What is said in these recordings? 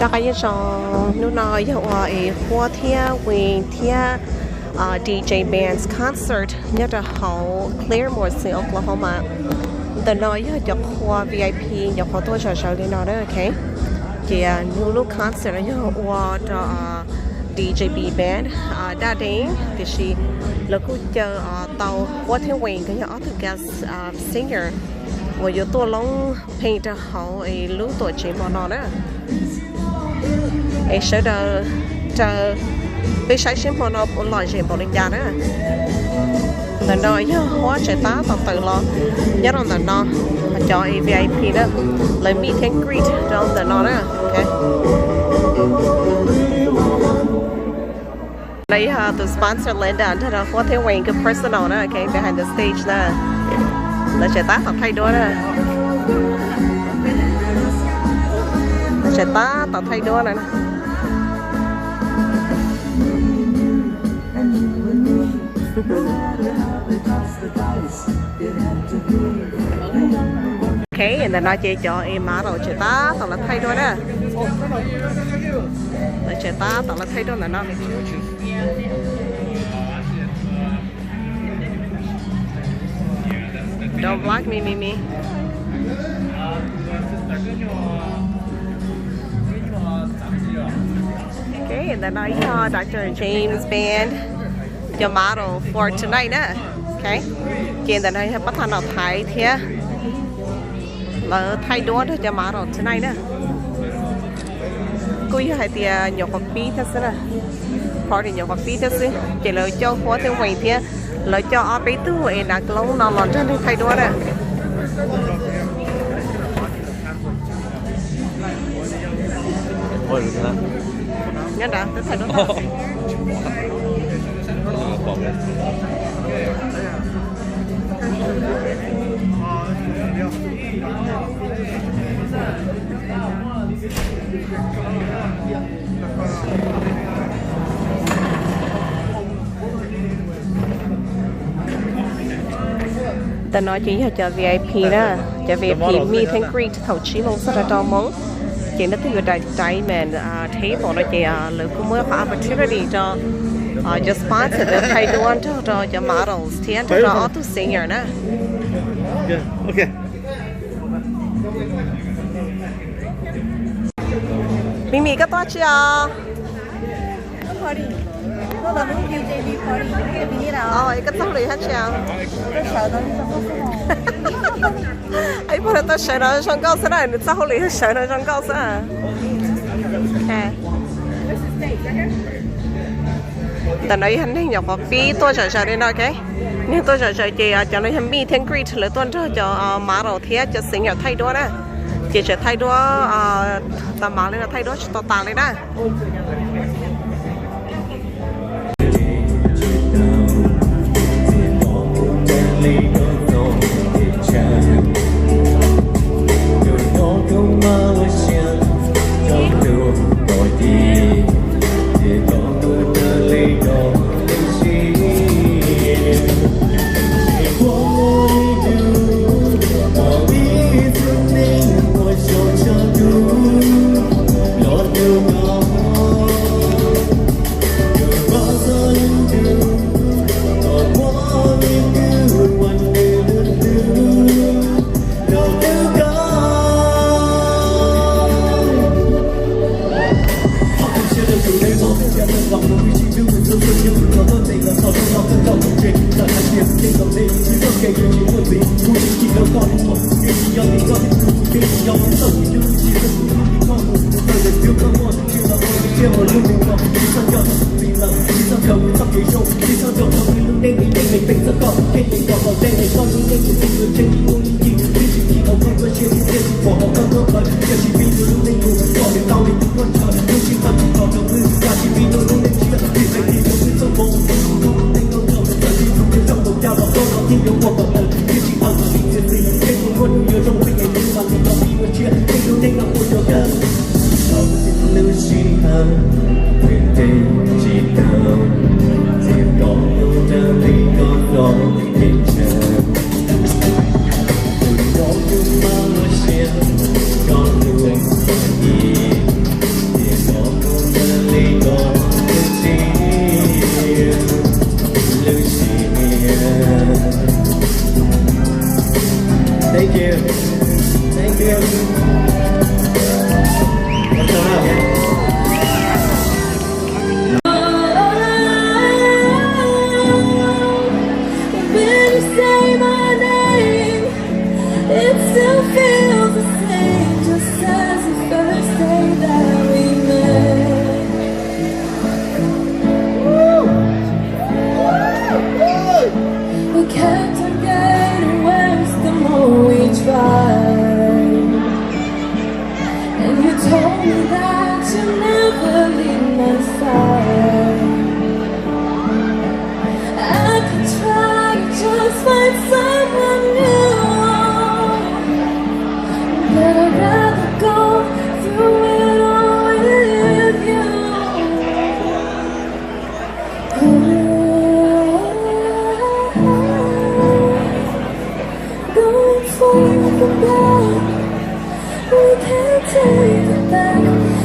Nyob zoo, hnub no yog ua es Huab thiab Wayne thiab D J Bands concert nyob rau hauv Claremore City, Oklahoma. Ntawm no yog cov qhua V I P, cov qhua tuaj zom zaws li no na, ok. Ces hnub lub concert no yog ua rau D J B Band, Daj Dees, tiam sis lawv kuj caw tau Huab thiab Wayne nkawd yog ob tug guest singer uas yuav tuaj loob pheej rau hauv lub tuam tsev hmo no na. Es sawv daws raws peb saib seb hmo no puas lom zem npaum li cas na. Ntawm no yog Huab tseem tab tom tawm los nyob rau ntawm no, cov V I P na, lawv meet and greet rau ntawm no na. No yog tus sponsor Linda nrog rau Huab thiab Wayne nkawd personal na, ok, behind the stage na. Lawv tseem tab tom thaij duab na. Lawv tseem tab tom thaij duab na. Ok, ntawm no ces cov model tseem tab tom los thaij duab na. Lawv tseem tab tom los thaij duab ntawm no. Don't block me, Mimi. Ok, ntawm no yog Doctor James Band, cov model for tonight na. Ok, ces ntawm no yog pab thaj nom thaiv thiab, lawv thaij duab nrog cov model tonight na. Kuj yog hais tias nyuam qhuav pib thiab xwb na, party nyuam qhuav pib thiab xwb, ces lawv coj Huab thiab Wayne thiab lawv coj ob peb tug es nav kloob no los nrog neeg thaij duab na. Nyob nrad, peb thaij duab. Ntawm no ces yog cov V I P na, cov V I P meet and greet thaum tsib moos txog rau rau moos. Ces nej twb yuav diamond table no ces lawv kuj muab qhov opportunity rau cov sponsor lawv thaij duab nrog rau cov models thiab nrog rau ob tug singer na. Mimi, koj tuaj tsi os? Koj txoj hauj lwm hab tsi os? Ib pog no tuaj sawv no zoo nkauj xwb na, nws txoj hauj lwm yog sawv no zoo nkauj xwb. Ntawm no yog neeg nyuam qhuav pib tuaj zom zaws li no, ok. Neeg tuaj zom zaws ces cov no yog meet and greet, lawv tuaj nrog cov model thiab cov singer thaij duab na. Ces tseem thaij duab tag mam li no, thaij duab tsis tau tas li na.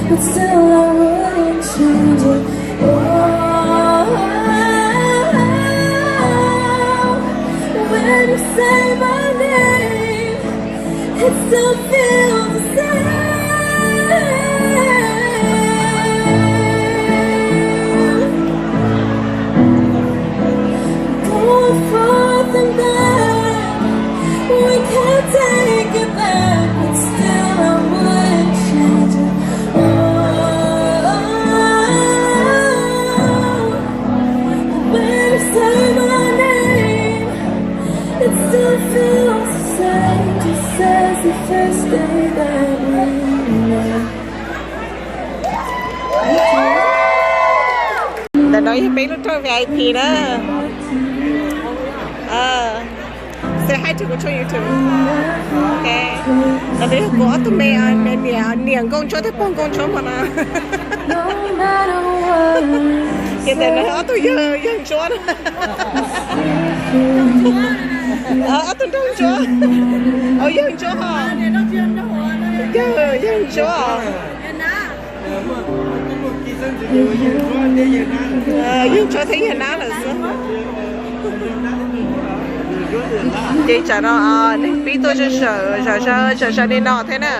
But still I wouldn't change it. Oh, when you say my name, it still feels the same. Go forth and back, we can't take it back, but still I wouldn't change it. Oh, when you say my name, it still feels the same, just as the first day that we met. Ntawm no yog peb lub rooj V I P na. Say hi to kuv tshooj YouTube. Ok. Ntawm no yog kuv ob tug me, me niam, niam nkauj ntsuab thiab pog nkauj ntsuab hmo no. Ces ntawm no ob tug yawg, yawg ntsuab na. Ob tug nraug ntsuab. Au, yawg ntsuab ho. Yawg, yawg ntsuab. Yawg ntsuab thiab yawg nab lawm xwb. Ces tsam no neeg pib tuaj zom zaws, zom zaws li no thiab na.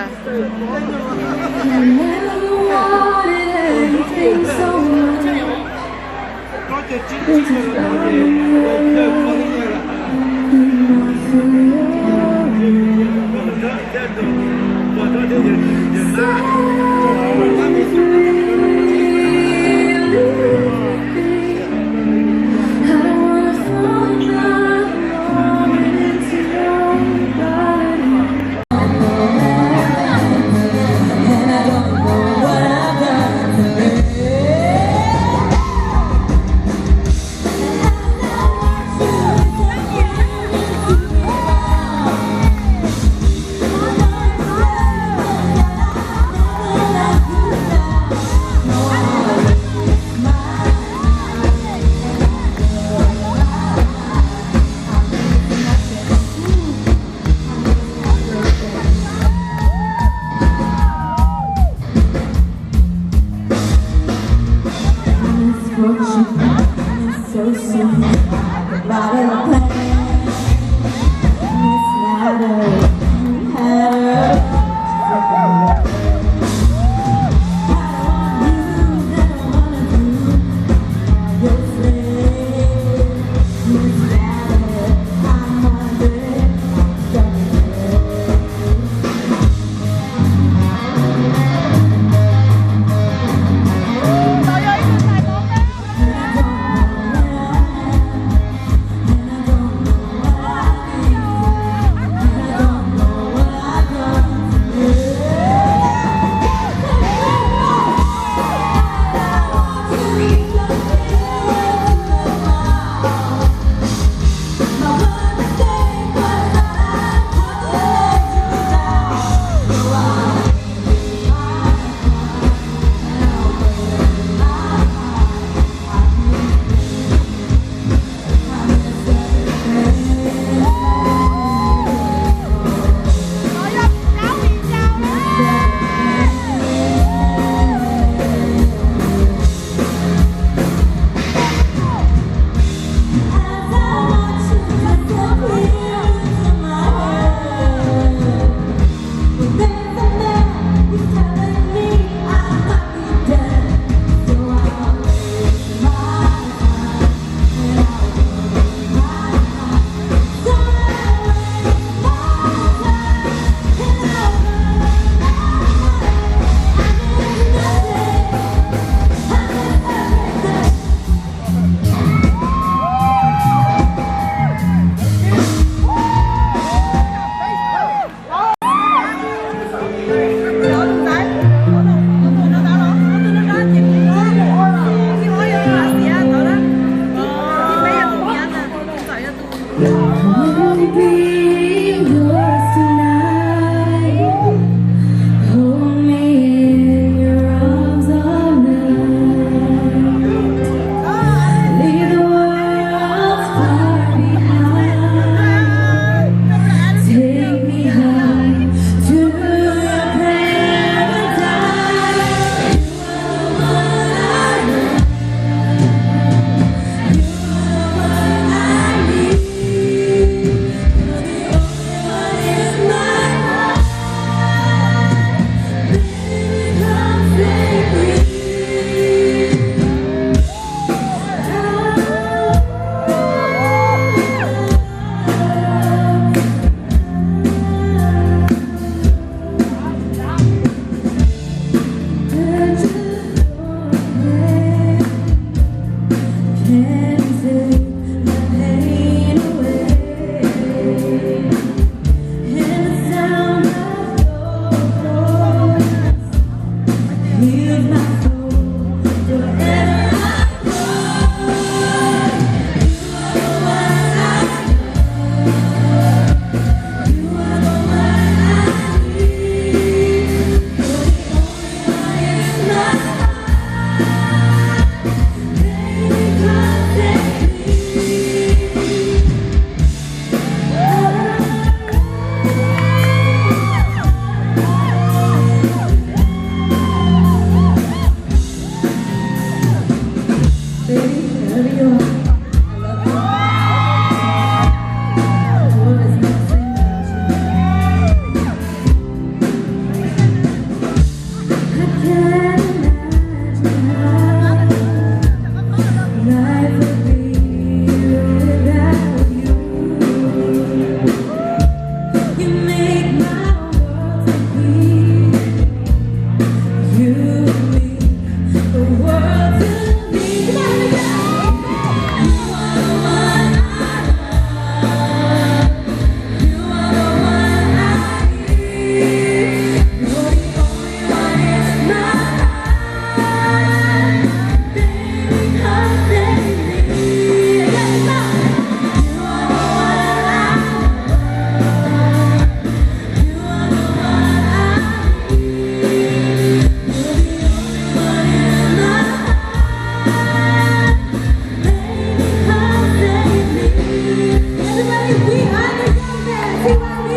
Everybody, we are the Young Band, T Y B.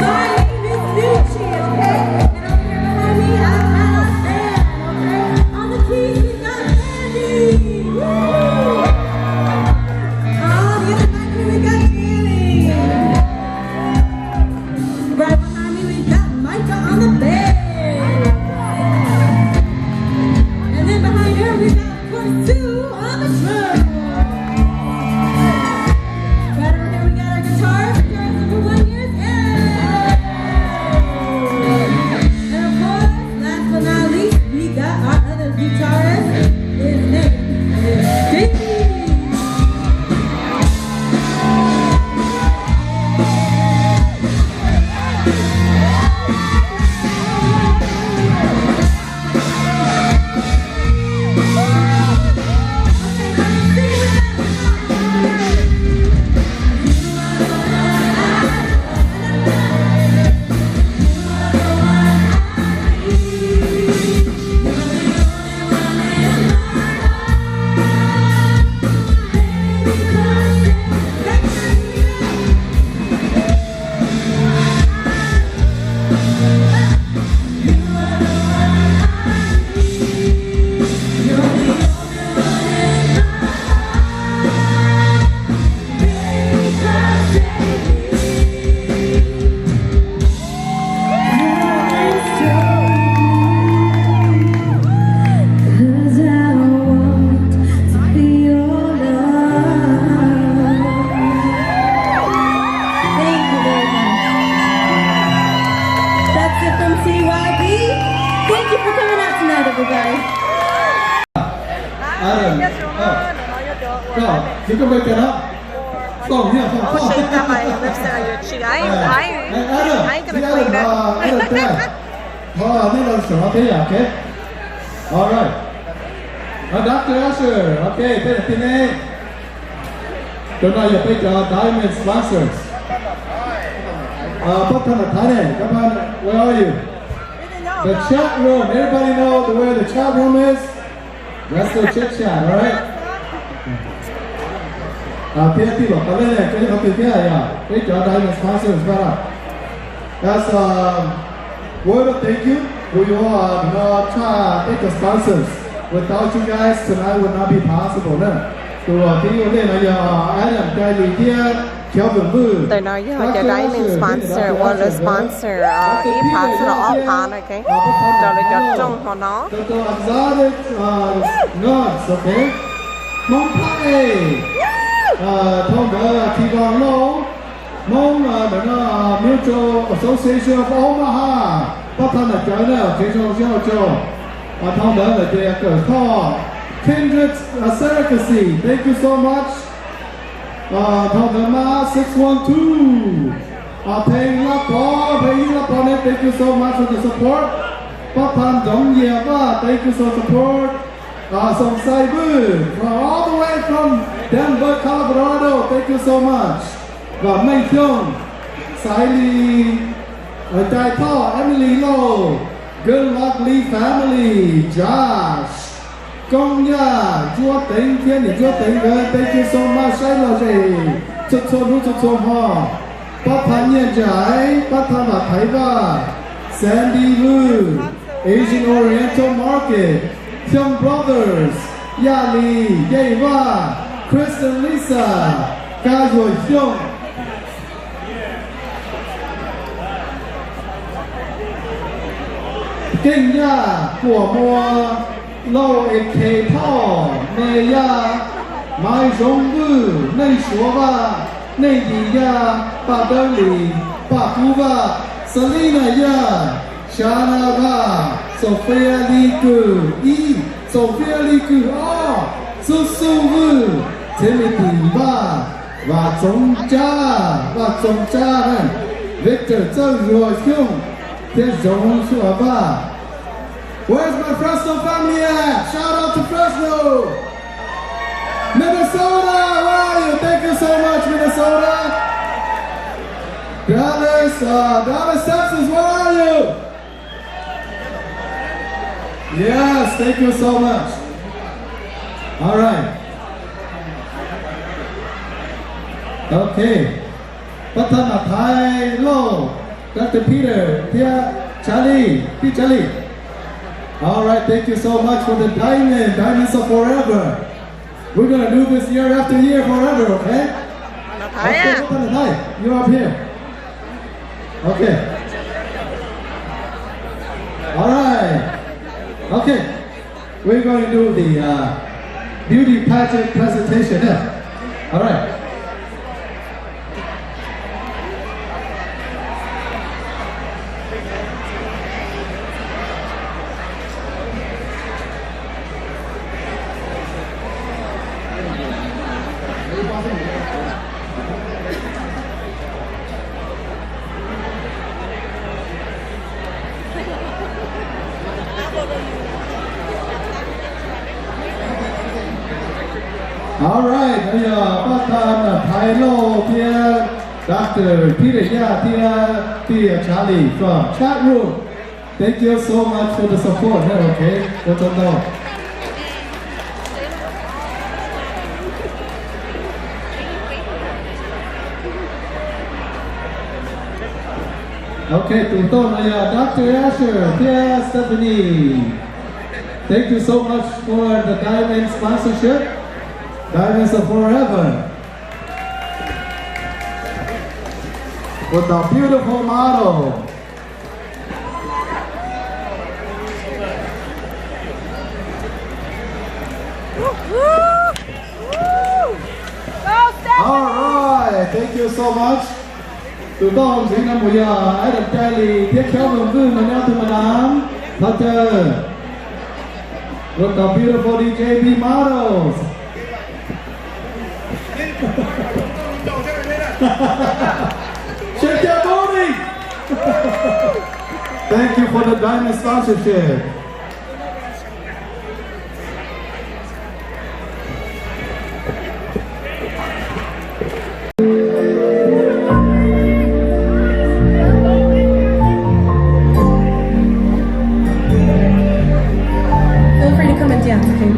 My name is New Chin, okay? And over here behind me, I have Anna, okay? On the keys, we got Andy. Woo! On the other side here, we got Danny. Right behind me, we got Micah on the bass. And then behind her, we got Corsu on the drums. Right over here, we got our guitars. Guitars, everyone, yes. And of course, last but not least, we got our other guitarist. His name is J P. Thank you very much. That's it from T Y B. Thank you for coming out tonight, everybody. Adam, oh, no, you can break that up. Không, yeah, không, không. Hey, Adam, Adam, uh, Adam, Adam. Hold on, I need to stop. Okay, yeah, okay. All right. Uh, Doctor Usher, okay, peb niam tij ne. Cov no yog peb cov Diamond sponsors. Uh, pab thab naj thab ne, các bạn, where are you? The chat room, everybody know the where the chat room is? Let's go chit chat, all right? Thiab tij laug Paj Lej, peb qhov twg thiab yog peb cov Diamond sponsors pab. That's a word of thank you for your, uh, you know, try, peb cov sponsors. Without you guys, tonight would not be possible na. Tus thib ua ntej no yog Adam Cai Lis thiab Kelvin Vwj. Ntawm no yog cov Diamond sponsor uas lawv sponsor ib phav txog rau ob phav na, rau lawv cov rooj hmo no. Rau tus Exotic, uh, Nuts, okay. Hmoob Phaj Es, uh, dhau ntawd Thi Vaj Lauj, Hmoob, uh, ntawm no, uh, Mutual Association of Omaha, pab thab naj cawv na, kev zoo sib haum caug. Uh, dhau ntawd lawm ces Kawm Thoj, Kindred, uh, Surrogacy, thank you so much. Uh, dhau ntawd mas Six One Two, uh, Pheej Laj Pov, Pheej Laj Pov ne, thank you so much for the support. Pab Thas Ntxoov Yias Vaj, thank you so support. Xoom Xais Vwj, from all the way from Denver, Colorado, thank you so much. Vam Meej Xyooj, Xaiv Lis, Cai Thoj, Emily Lauj, Good Luck Lee family, Josh, Koob Yaj, Ntsuab Teev thiab niam Ntsuab Teev nkawd, thank you so much, saib los ze txhua txhua hnub txhua txhua hmo. Pab Thas Nyiaj Ntsais, Pab Thas Vam Thaiv Vaj, Sandy Vwj, Asian Oriental Market, Xyooj Brothers, Yaj Lis, Yaj Vaj, Kristen Lisa, Kab Yuag Xyooj, Keej Yaj, Kuam Muas, Lauj A K Thoj, Me Yaj, Maiv Zoov Vwj, Neej Suav Vaj, Neej Yis Yaj, Paj Dawb Lis, Paj Kub Vaj, Selina Yaj, Shana Vaj, Sophia Lis Kws ib, Sophia Lis Kws ob, Xub Xub Vwj, Timothy Vaj, Vaj Txoov Tsab, Vaj Txoov Tsab, Victor Txawj Yuag Xyooj, thiab Zoov Xyooj Vaj. Where's my Fresno family at? Shout out to Fresno! Minnesota, where are you? Thank you so much, Minnesota. Dallas, uh, Dallas, Texas, where are you? Yes, thank you so much. All right. Okay. Pab Thas Nam Thaiv Lauj, Doctor Peter thiab Charlie, Pij Charlie. All right, thank you so much for the diamond, diamonds are forever. We're gonna do this year after year forever, okay? Okay, Pab Thas Nam Thaiv, you up here. Okay. All right. Okay. We're going to do the uh, beauty pageant presentation now. All right. All right, no yog Pab Thas Nam Thaiv Lauj thiab Doctor Peter Yaj thiab Pij Charlie from chat room. Thank you so much for the support. Okay, ua tsaug ntau. Okay, tus toj no yog Doctor Asher thiab Stephanie. Thank you so much for the diamond sponsorship. Diamonds are forever. With a beautiful model. All right, thank you so much. Tus toj ntxiv no mus yog Adam Daly thiab Kelvin Vwj, mas nyob tus mas nam thov caw. With the beautiful D J B models. Shake your booty. Thank you for the diamond sponsorship. Feel free to come and dance, okay?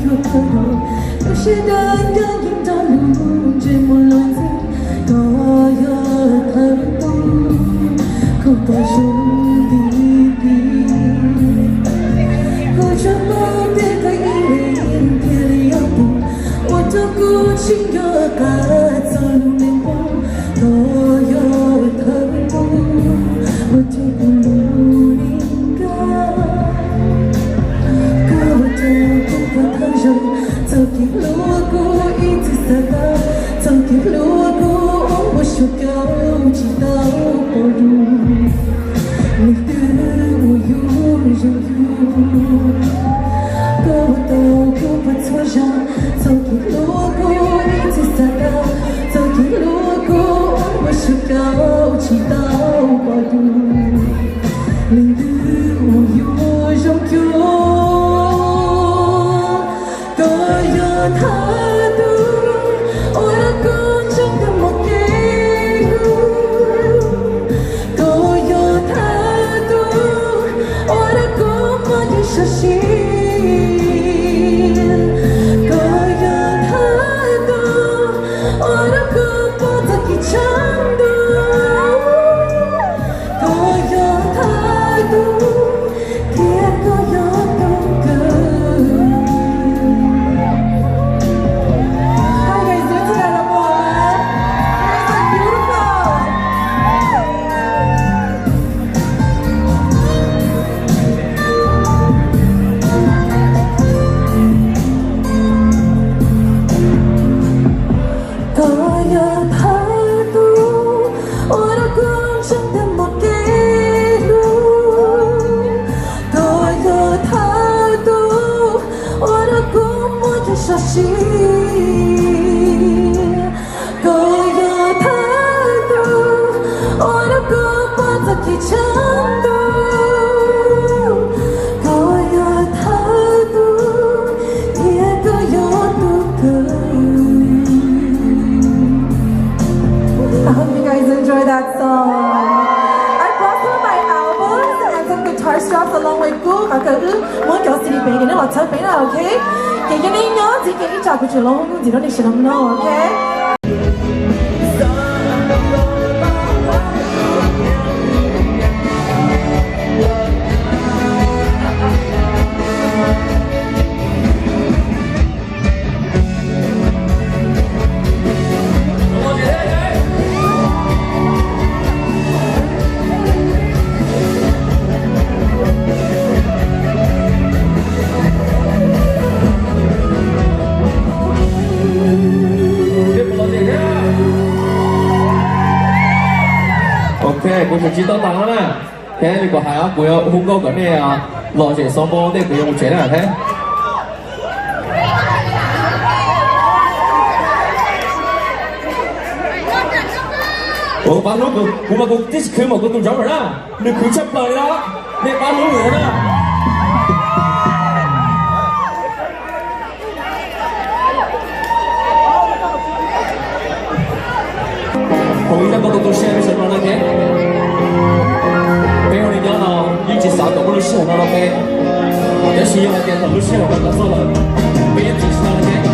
Lub siab dawb ntawv yeej nrog lub ntsej muag luag ntxhi, koj yog thawj tug, koj pom zoo ti ti. Kuv tsuas paub tias koj ib leeg thiaj li yog tus ua rau kuv tsis nco qab txog lub neej poob. Koj yog thawj tug ua rau kuv lub neej kaj. Koj ua rau kuv pom thawj zaug txoj kev hlub kuv ib txwm xav tau, txoj kev hlub kuv ua npau suav kawg tsis tau pom dua. Leej twg uas yuav zoo yug? Koj ua tau kuv pom txhua zaus txoj kev hlub kuv ib txwm xav tau, txoj kev hlub kuv ua npau suav kawg tsis tau pom dua. Leej twg uas yuav zoo cuag? Koj yog thawj tug ua rau kuv ntseeg tau muaj kev hlub. Koj yog thawj tug ua rau kuv muaj kev sov siab. Koj yog thawj tug ua rau kuv pom txoj kev tshav ntuj. Koj yog thawj tug, thiab koj yog tus kawg. How you guys doing today, everyone? You guys look beautiful. Koj yog thawj tug ua rau kuv ntseeg tau muaj kev hlub. Koj yog thawj tug ua rau kuv muaj kev sov siab. Koj yog thawj tug ua rau kuv pom txoj kev tshav ntuj. Koj yog thawj tug, thiab koj yog tus kawg. I hope you guys enjoy that song. I brought some of my albums and some guitar straps along with Kub, qhov kws wb muab cov C D pem ces neb los txhawb peb na, ok? Ces yog nej nyob ntxiv ces ib tsam kuv tseem los hu ntxiv rau nej sawv daws mloog, ok? Ok, kuv tseem tsis tau tag no na. Thiab li kuv hais os, kuv yuav hu nkauj kom nej lom zem xov npoo ntej kuv yuav mus tsev na thiab. Kuv pab hlub, kuv mas kuv tib si khwv mas kuv tus ntsov lawm na, nws khwv tshaj plaws li na, nej pab hlub nws na. Thaum ib tab koj tu tu siab peb sawv daws no thiab. Peb ua li nyob no yeej tsis xav kom muaj lub sij hawm no rau peb, tab sis yog hais tias thaum lub sij hawm no txog lawm, peb yeej tsis xav thiab.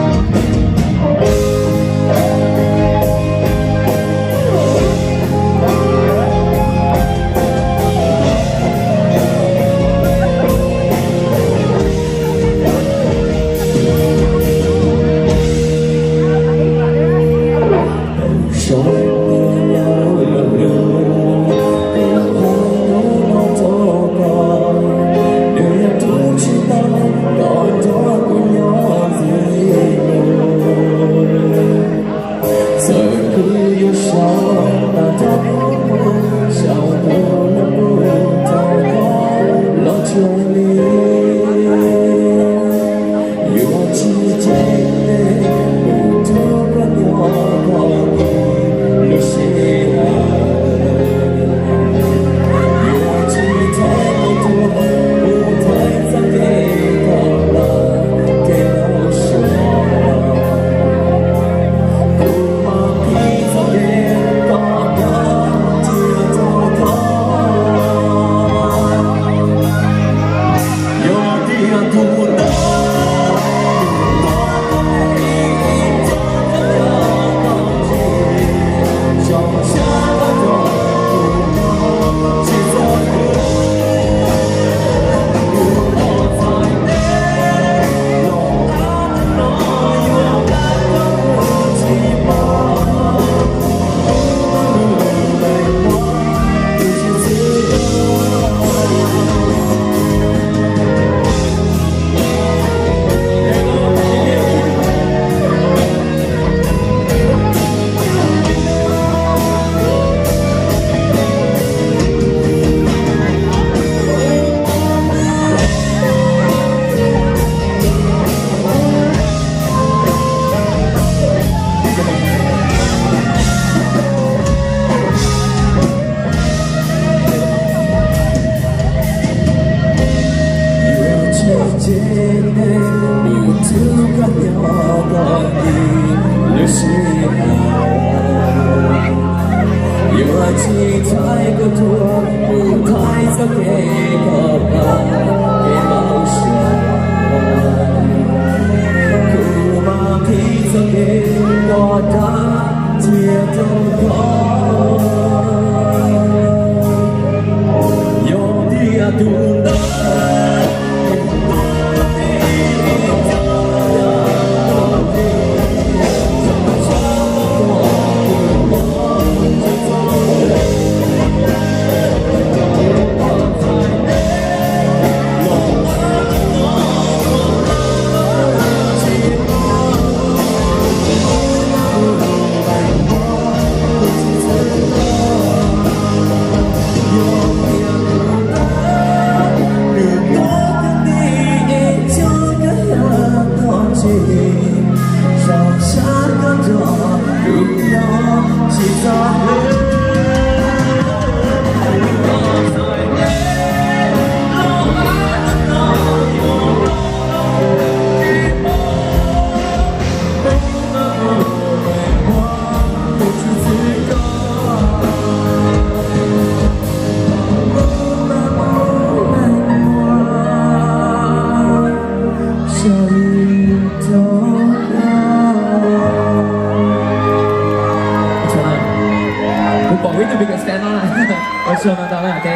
Thaij koj tuaj mus thaij txoj kev koj pab kev npau suav, kuv mam qhib txoj kev koj dag cia rau koj. Yog tias tus ntawd Kuv pom ib tug bi kos xees no na. Ua tsaug ntau na, ok.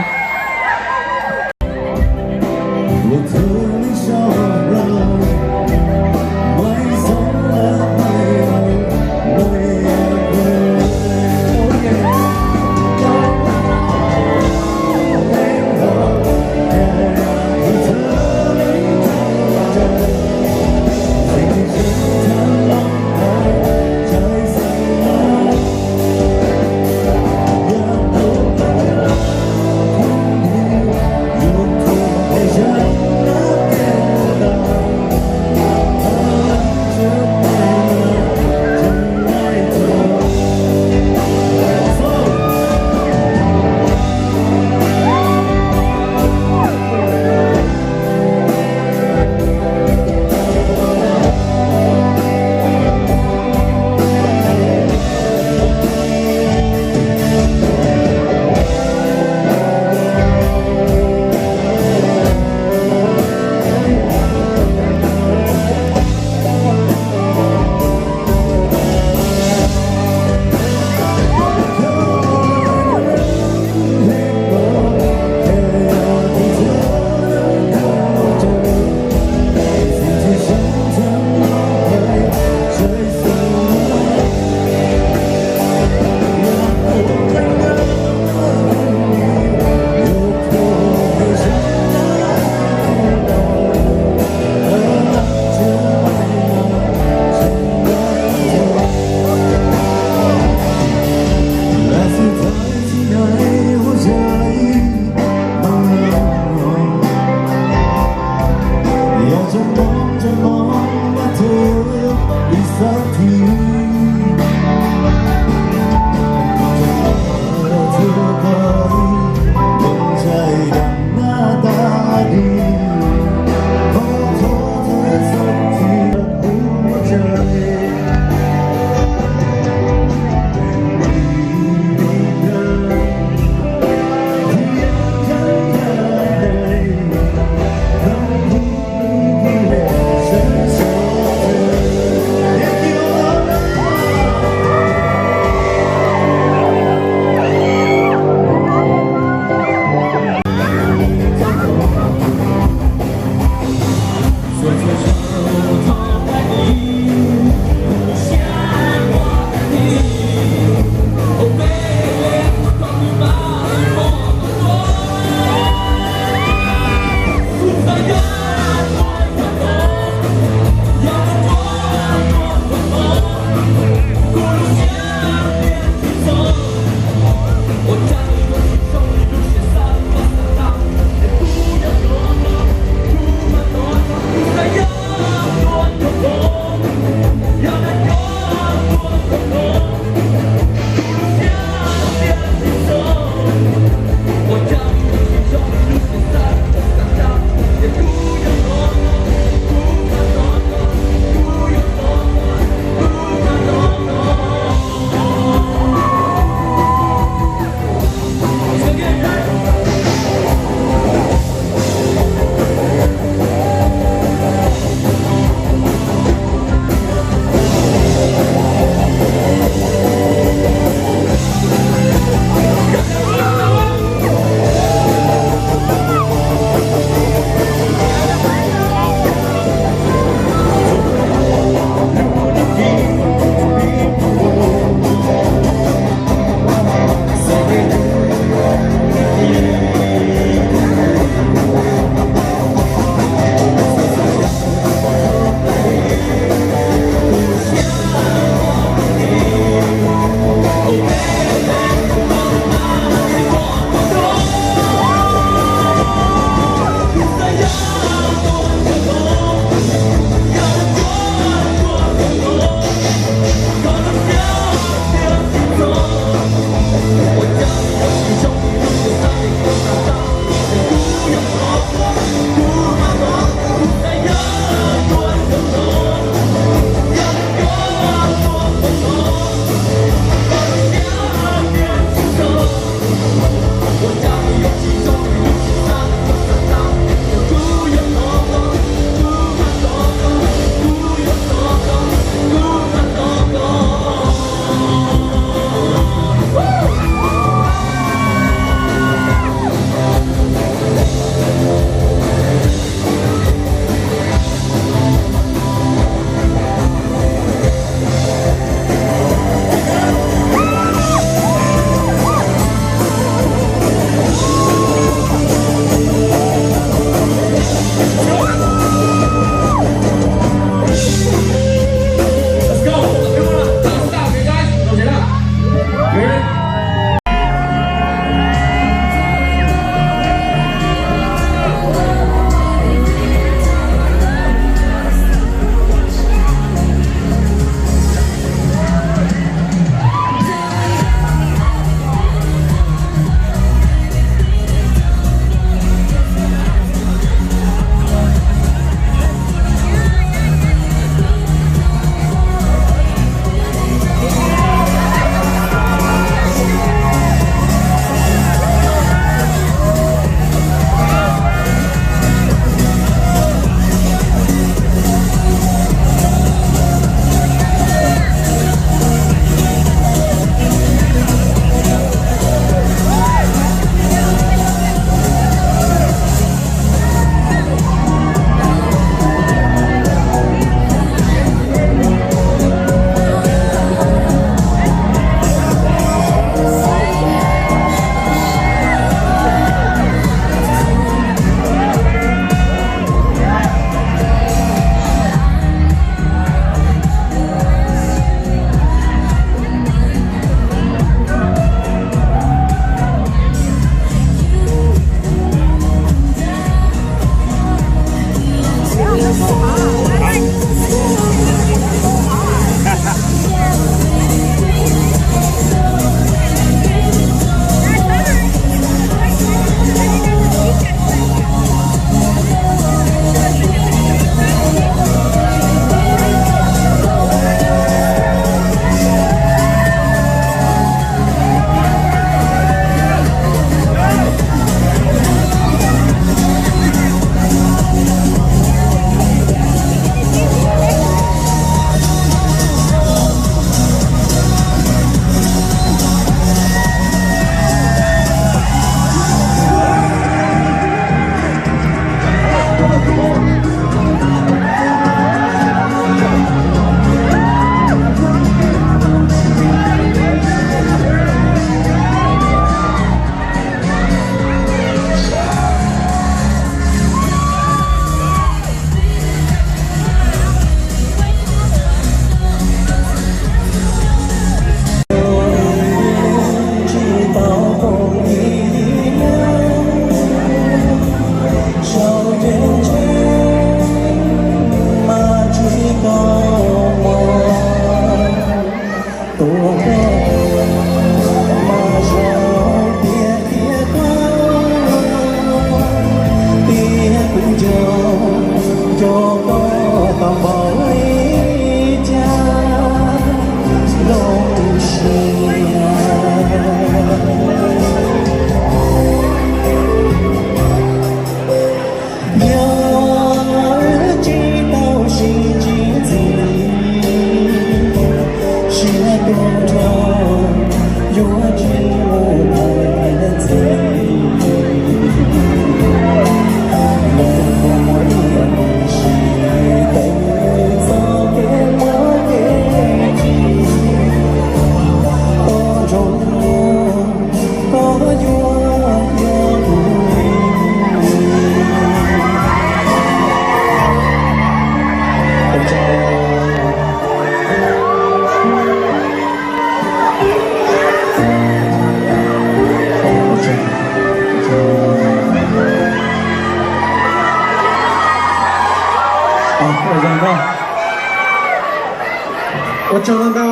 Ua tsaug ntau,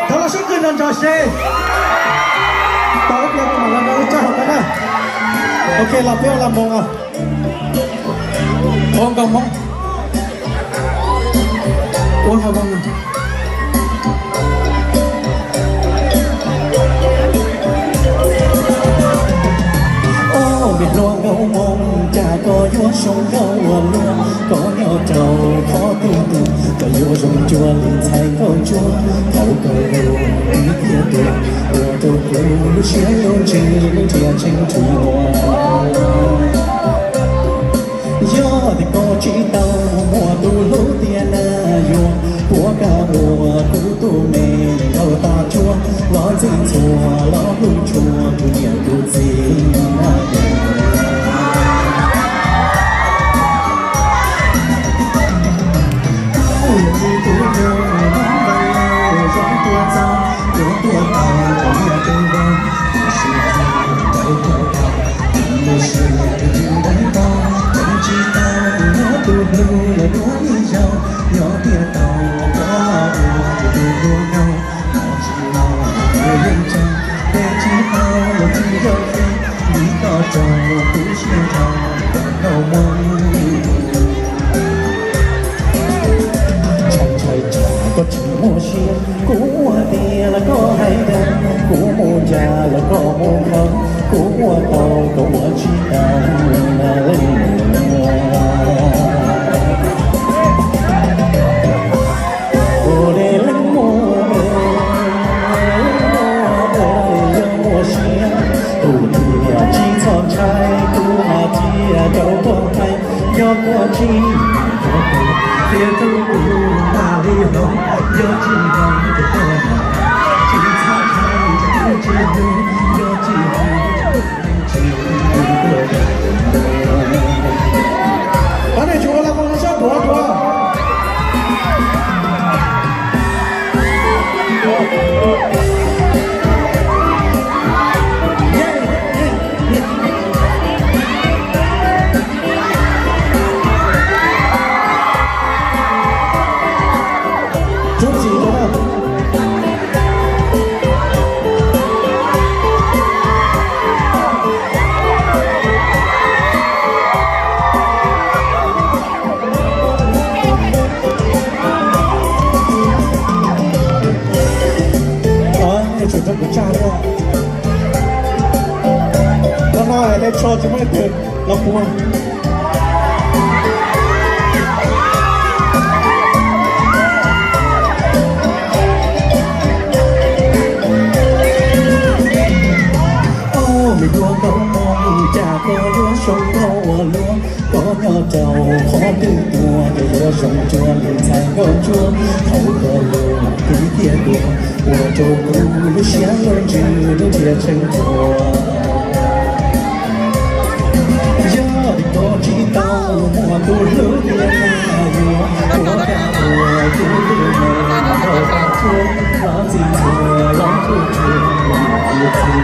thov los sib qwg nrog nrog seb. Tau ib pliag kuv mam los nrog lub roj hauv tau na. Ok, los peb ua la moos os. Ua nkaus moos. Ua nkaus moos. Ob me hluas nkauj Hmoob, cas koj yuav zoo nkauj ua luaj, koj nyob rau qhov twg tuaj, koj yuav zoo cuag li ntxhais nkauj ntsuab, thaum koj luag ib tiag tuaj, ua rau kuv lub siab lub ntsws nrhiav tseeb tshuaj. Yog tias koj tsis tau muaj tus hlub tiag na yuav, puas kam ua kuv tus me nraug tag tsuag, los ntxim ntxhua los hlub tshua tus niam tus txiv na yom. Kuv yog ib tug neeg Hmoob zoo tuaj txog, yuav tuaj tau tus niam tus vauv, tab sis thaum ntawd koj tau, tus lub siab twb ntev tau, ceev tsis tau nyob tus hlub los duab ib zaug, nyob tiag tau koj ua kuv tus hluas nkauj, koj tsis los kuv yeej tsaug, tes tsis tau los tsis yog fij, vim koj raug kuv siab nrho, koj kaus Hmoob. Ntshai ntshai tsam koj tsis muaj siab, kuv ua tiag los koj hais dag, kuv mus ncas los koj mus khaws, kuv ua tau koj ua tsis tau na leej muam. Ua li leej muam, leej muam yog muaj siab, kuv thiaj tsis txhob ntshai, kuv mas thiaj rau koj hais, yog koj tsis, qhia rau kuv mam li hloov, yog tsis hloov ces koj mam, tsis txhob ntshai, tsis hlub, yog tsis hlub. Qhov no tsuas ua la moos no sab duav duav. Tsuav txim rau na. Tsum rau kuv tsa li. Qhov no hais tso tsis muaj leej twg los puag. Ob me hluas nkauj Hmoob, cas koj yuav zoo nkauj ua luaj, koj nyob rau qhov twg tuaj, koj yuav zoo cuag li ntxhais nkauj ntsuab, thaum koj luag ib tiag tuaj, ua rau kuv lub siab lub ntsws nrhiav tseeb tshuaj. Yog tias koj tsis tau muaj tus hlub tiag na yuav, puas kam ua kuv tus me nraug tag tsuag, los ntxim ntxhua los hlub tshua kuv tus txiv.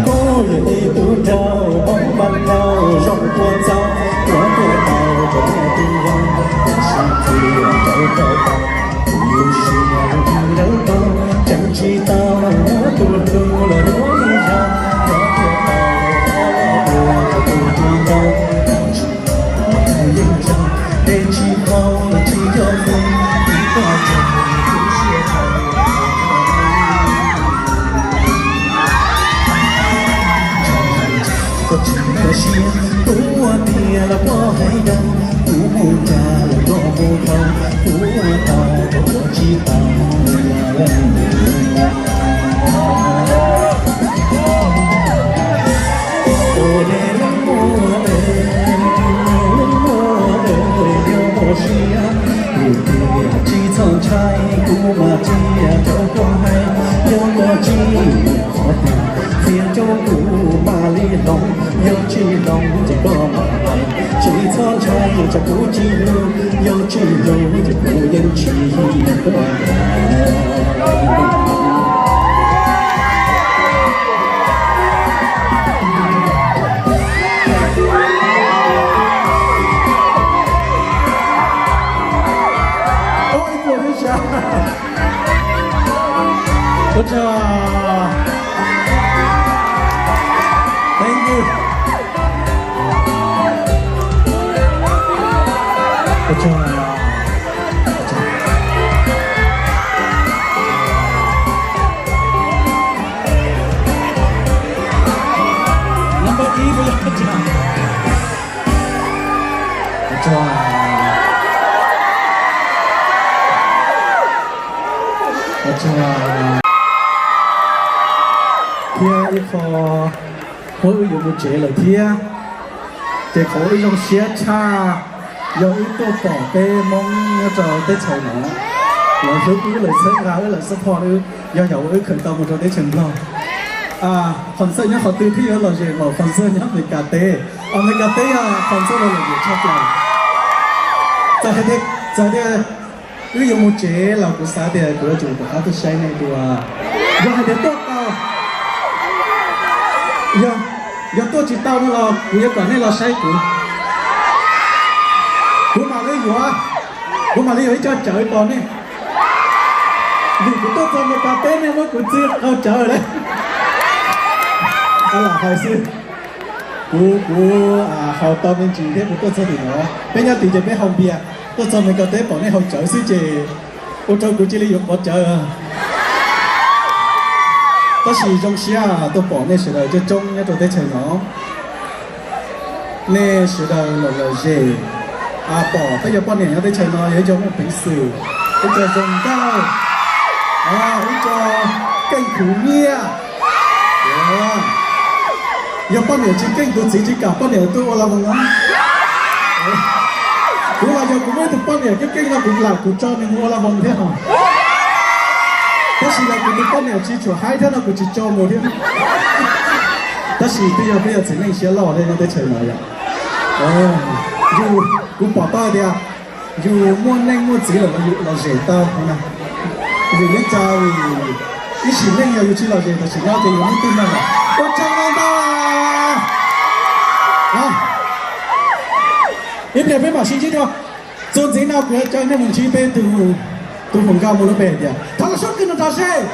Kuv yog ib tug nraug Hmoob npab nau zoo tuaj txog, yuav tuaj tau rau tus vauv, tab sis thiaj rau koj tau, kuv lub siab nrhiav tau, ceev tsis tau muaj tus hlub los duab ib zaug, yuav tuaj tau rau koj ua kuv tus hluas nkauj, tab sis kuv yeej tsaug, tes tsis tau los tsis yog fij, vim koj raug kuv siab nrho. Koj tsis muaj siab, kuv ua tiag los koj hais dag, kuv mus ncas los koj mus khaws, kuv ua tau los ua tsis tau. Ua li leej muam, leej muam, yog muaj siab, kuv thiaj tsis txhob ntshai, kuv mas thiaj rau koj hais, yog koj tsis muaj qhov twg, qhia rau kuv mam li hloov, yog tsis hloov ces koj mam hais, tsis txhob ntshai, tsam kuv tsis hlub, yog tsis hlub ces kuv yeej tsis hais. Thank you. Number ib puas yog? Thiab ib qho, qhov wb yuav mus tsev lawm thiab, ces qhov wb zoo siab tshaj yog wb tuaj pom peb Hmoob nyob rau teb chaws no, lawv hlub wb, lawv txhawb nqa wb, lawv support wb, yog yam uas wb khaws tau mus rau teb chaws Nplog. Qhov ntxawg nyob qhov twg thiab yuav lom zem npaum qhov ntxawg nyob Amelikas teb? Amelikas teb yog qhov ntxawg uas lom zem tshaj plaws. Txawm tias wb yuav mus tsev los kuv xav tias kuv yuav tsum rov qab tuaj saib nej dua. Yog hais tias tuaj tau, yog, yog tuaj tsis tau no los kuv yuav kom nej los saib kuv. Kuv mam li yuav, kuv mam li yuav ib co cawv tos nej. Vim kuv tuaj txog Amelikas teb nej muab kuv txij qaug cawv lawm. Lam hais xwb, kuv, kuv haus tau me ntsis thiab kuv tuaj txog tim no. Peb nyob tid ces peb haus npias, tuaj txog Amelikas teb pom nej haus cawv xwb ces ua rau kuv cia li yuav pov cawv. Tab sis zoo siab tuaj pom nej sawv daws coob coob nyob rau teb chaws no. Nej sawv daws los lom zem, pom peb cov poj niam nyob teb chaws no yog ib co muaj peev xwm, ib co zoo nkauj, ib co keej khwv nyiaj. Yog poj niam tsis keej, tus txiv tsis kam poj niam tuaj ua la voos no. Kuv los yog kuv muaj ib tug poj niam keej keej no kuv lam kuv tso nws mus ua la voos thiab os. Tab sis los kuv tus poj niam tsis tshua haib thiab no kuv tsis tso mus thiab. Tab sis twb yog peb yog txiv neej siab loj li nyob teb chaws no yom. Yus, kuv pom tau tias yus muaj neej muaj txiv lawm los yus lom zem tau na. Vim li cas? Vim ib sim neej yog yus tsis lom zem tam sim no ces yus hnub twg no lawm. Ua tsaug ntau ntau. Ib pliag peb mam sib ntsib dua. Txuas ntxiv no kuv yuav caw nej mus ntsib peb tus hluas nkauj muaj lub npe hais tias Thov Laj Suab Kws Nus Nrog Seb.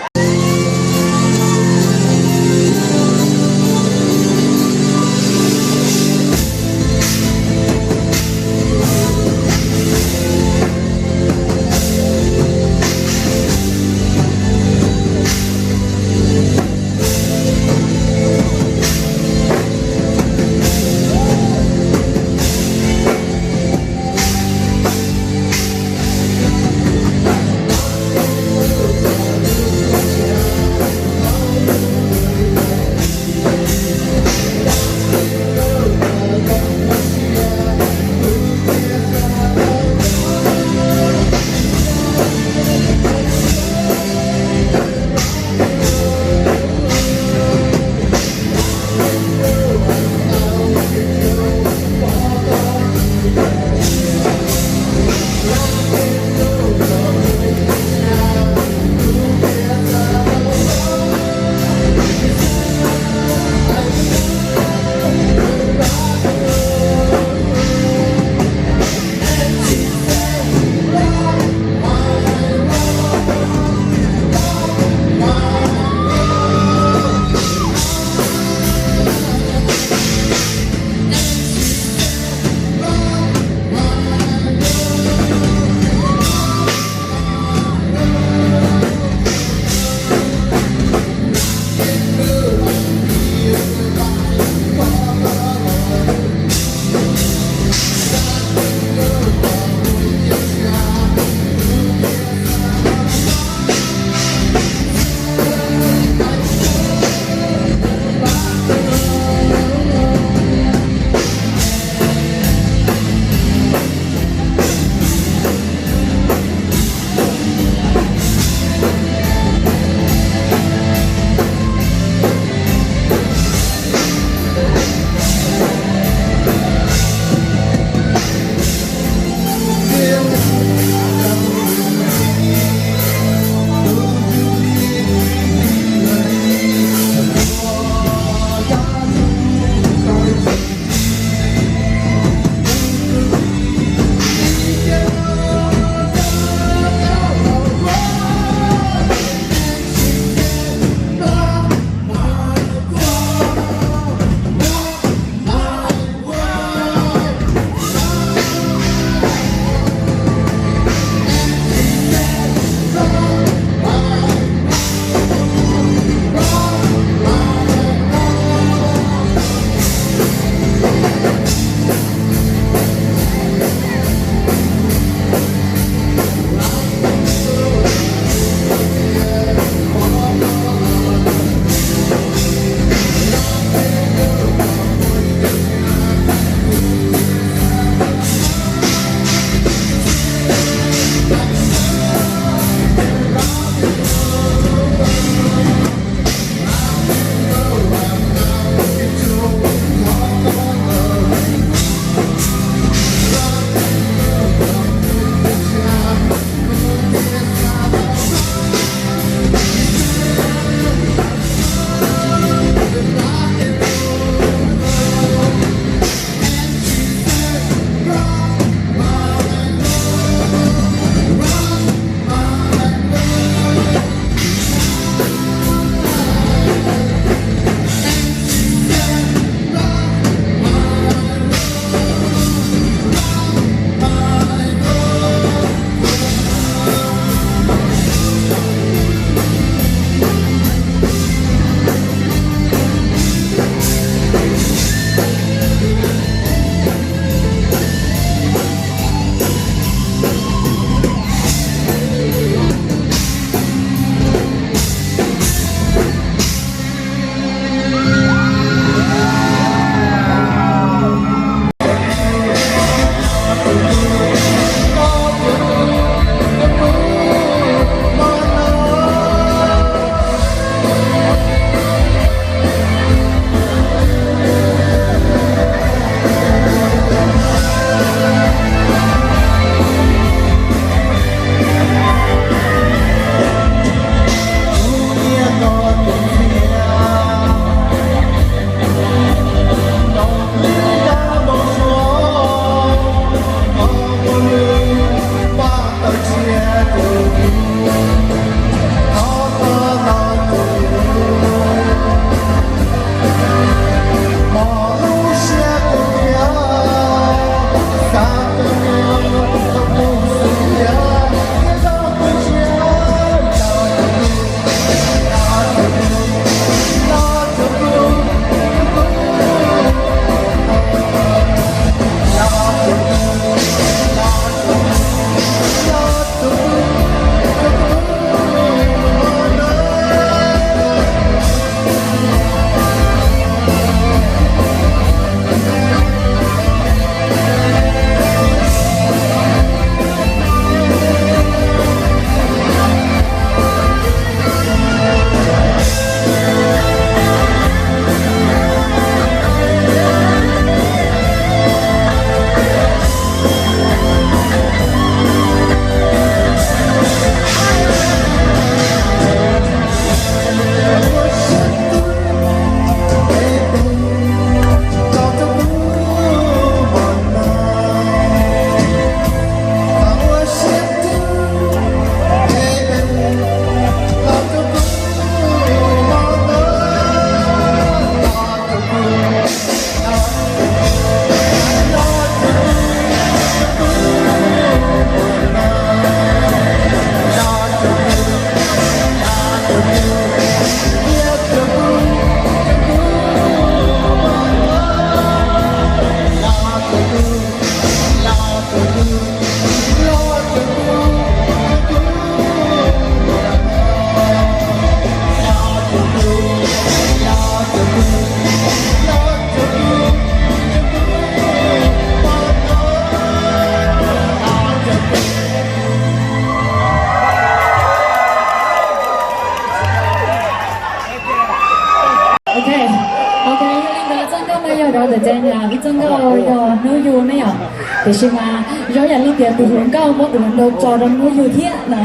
ne yom. Tiam sis mas zoo yam li tias tus hluas nkauj muab tus hluas nraug tso rau muab yug thiab no.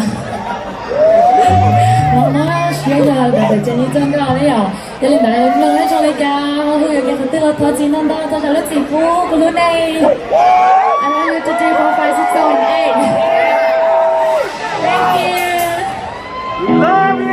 Mob mob siab yog ntawm cov niag txoj nkauj ne yom. Yog li ntawd mloog ib zoo li cas ho hu yuav kev qhov twg los thov txim ntau ntau, thov zam lub txim pub kuv lub neej. I love you two three four five six seven eight. Thank you. Love you.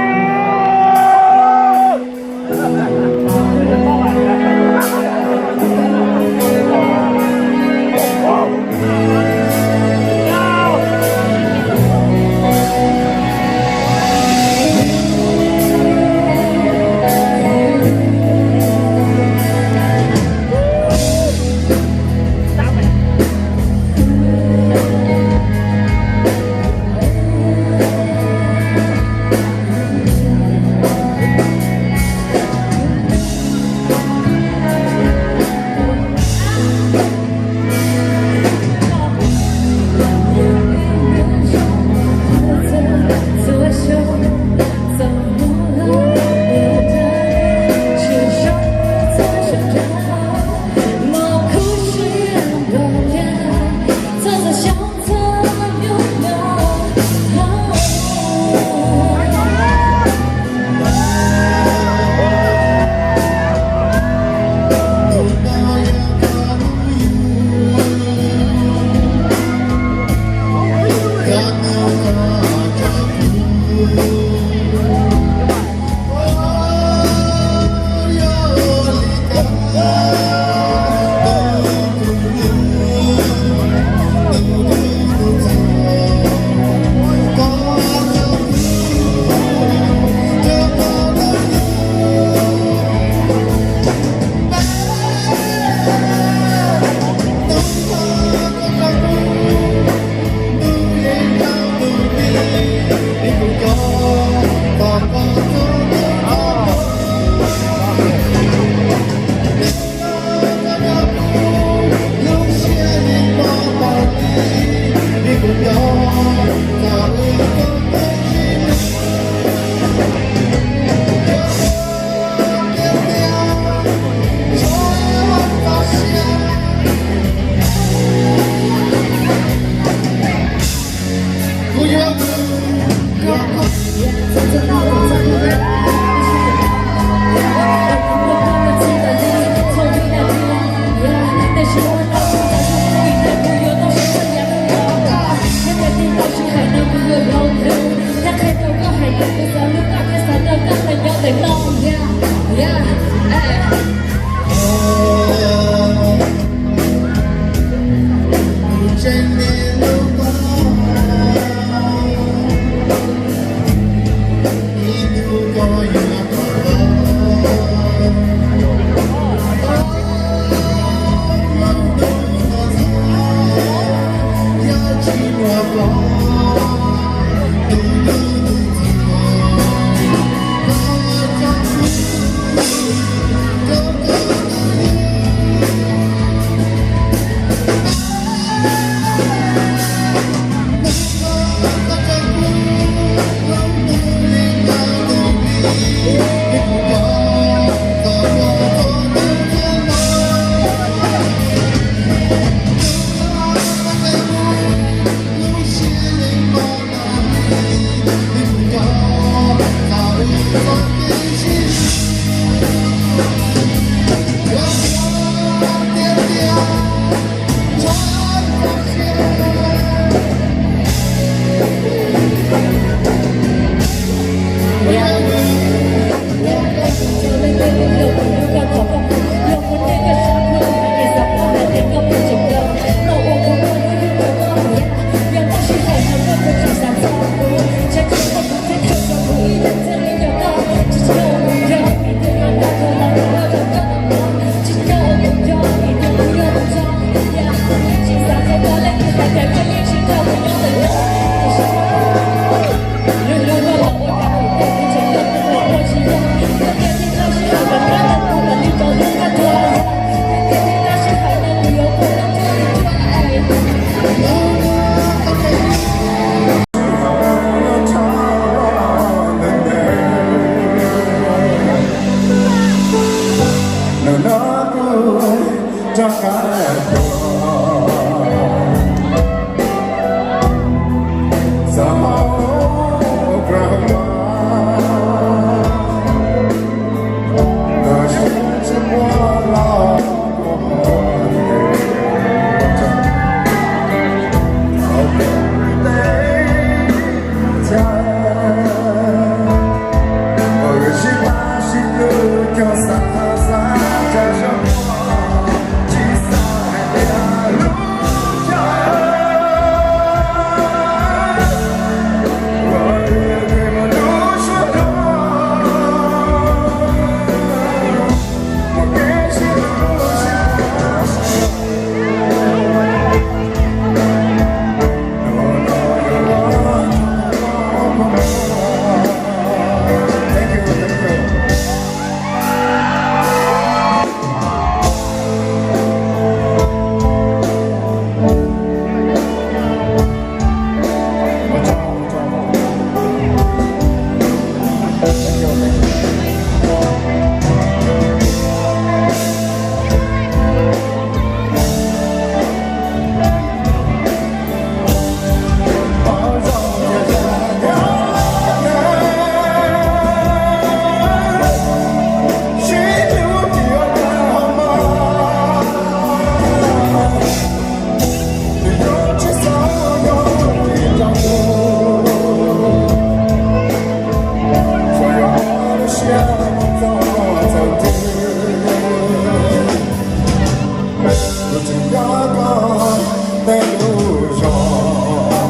lub zos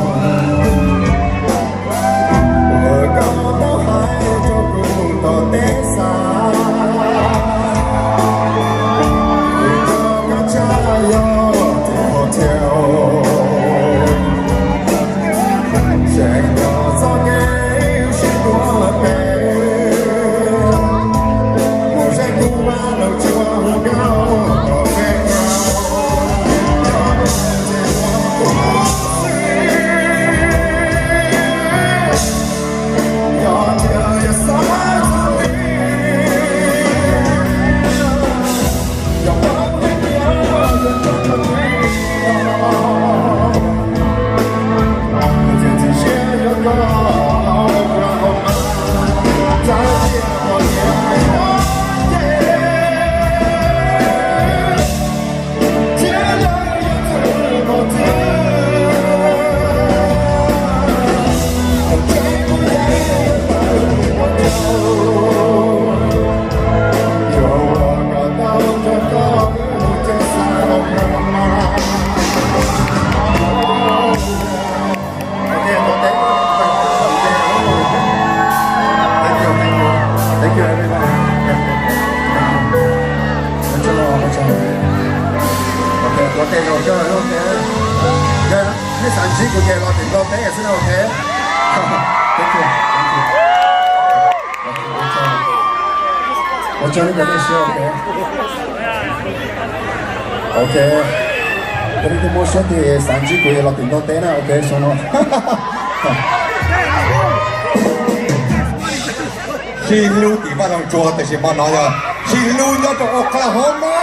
uas koj tau hais rau kuv tom teb xav. Kuv nco koj tshaj yog tus hotel, tseem nco txoj kev wb sib ntuas pem, mus saib kuv vaj lug tsuas hu nkauj tom teb. Thank you, thank you. Thank you, everybody. Thank you. Thank you. Ua tsaug, ua tsaug. Ok, ua tsaug, ua tsaug. Yog nej xav ntsib kuv ces los tim Nplog teb xwb na, ok. Thank you, thank you. Ua tsaug, ua tsaug nej cov nej siab, ok. Ok. Cov nej twb muaj siab tiag xav ntsib kuv los tim Nplog teb na, ok, xyoo no. Sib hlub tim Vaj Loog Tsuas, tiam sis hmo no yog sib hlub nyob rau Oklahoma.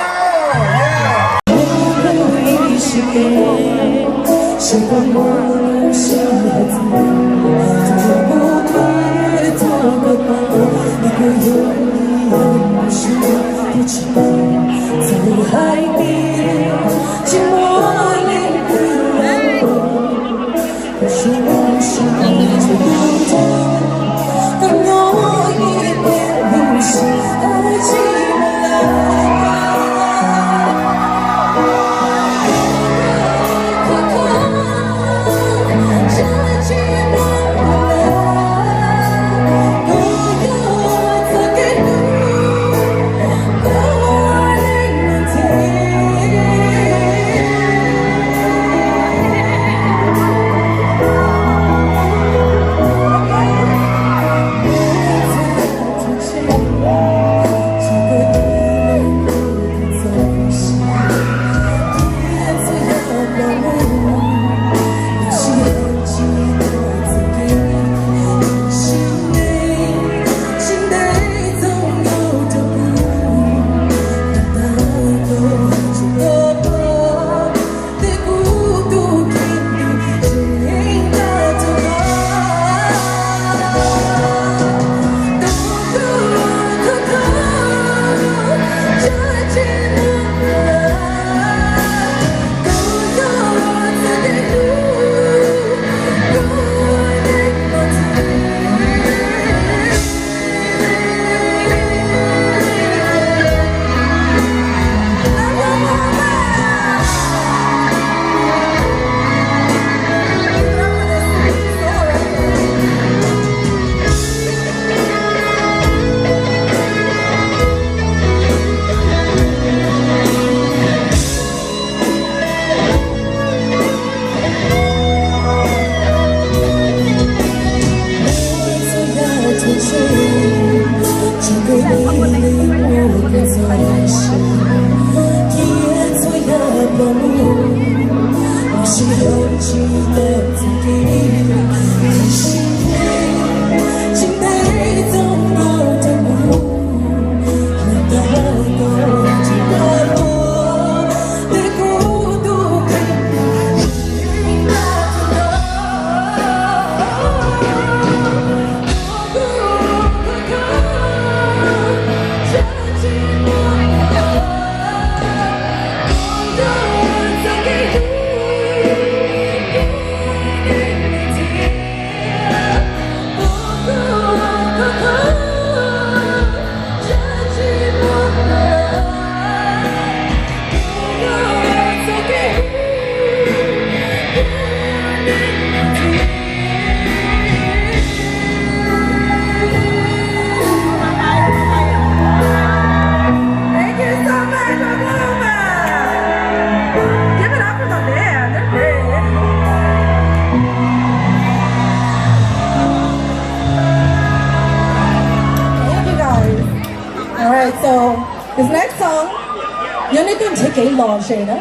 Didn't take a lot, Shayna.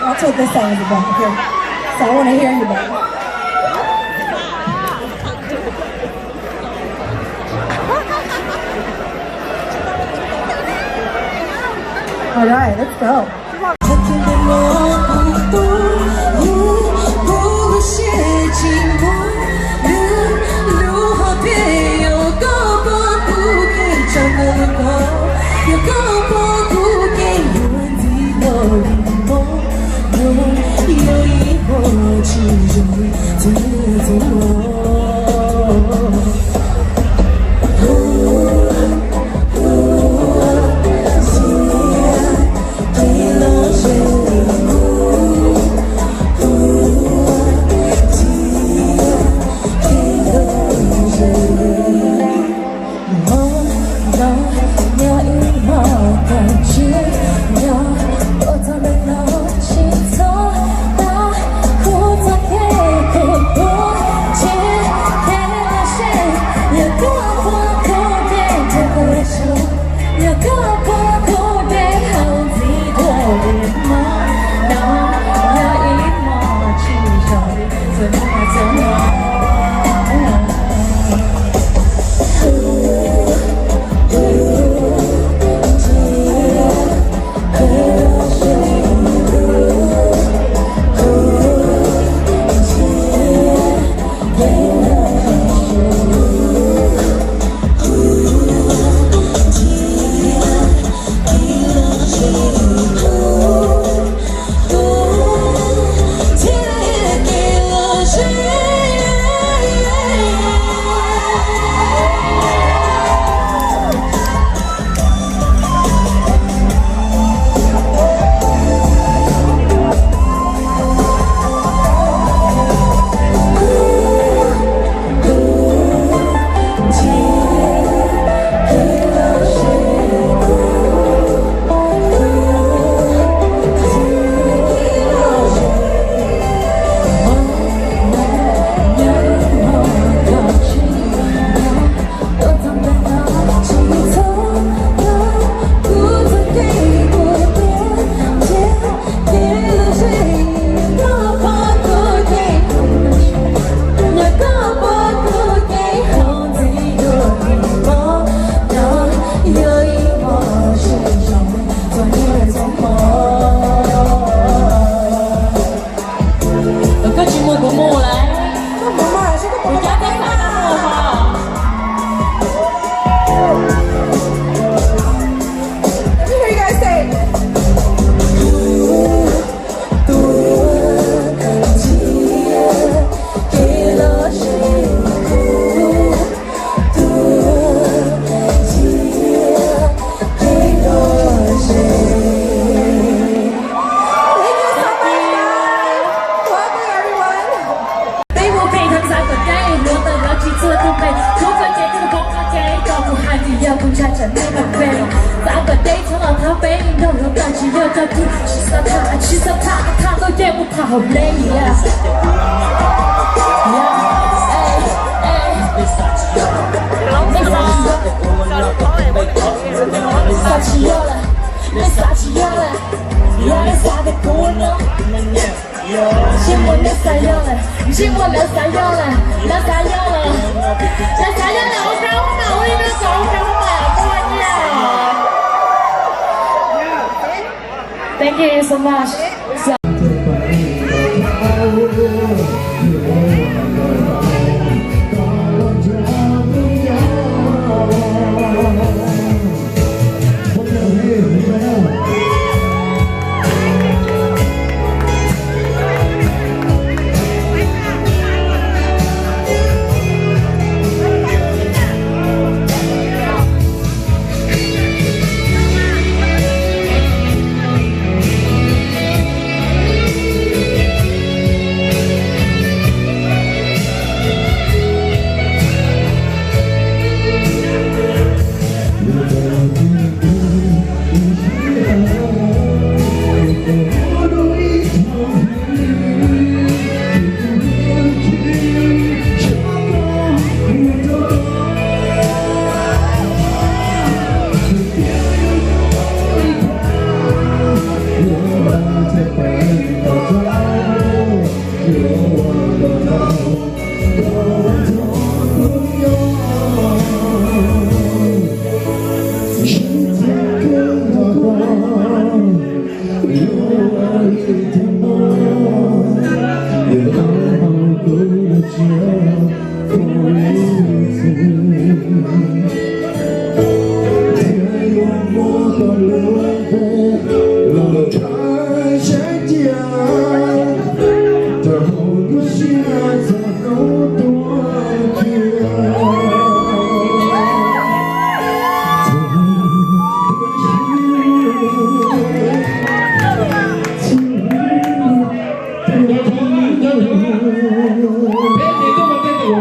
That's what this song is about. Here. So I want to hear you, baby. All right, let's go. Koj tsis mus kuv mus lawm. Kuv coj peb xav tau mus ho. Let me hear you guys say. Thank you so much, guys. Welcome, everyone. Peb mus pem thaj xav kom deb, luag tawm los tsis txuag tus pem, thub koj cev tus poob koj cev, kom kuv hais vim yog kuv ntshai tsam nej mus pem. Xav kom deb txhob los thov peb, nrog luag tawm tsis yog rau tus tsis xav tham, tsis xav tham, tham tuaj ces mus tham hauv pleb. Xav tsis yog lawm, nej xav tsis yog lawm, yog nej xav tias kuv no. Ntsej muag nej xav yog lawm, ntsej muag lawv xav yog lawm, lawv xav yog lawm, lawv xav yog lawm, ua kab ua npam ua li no kom ua kab ua npam tuaj nyiaj. Thank you so much. Thaum lub sij hawm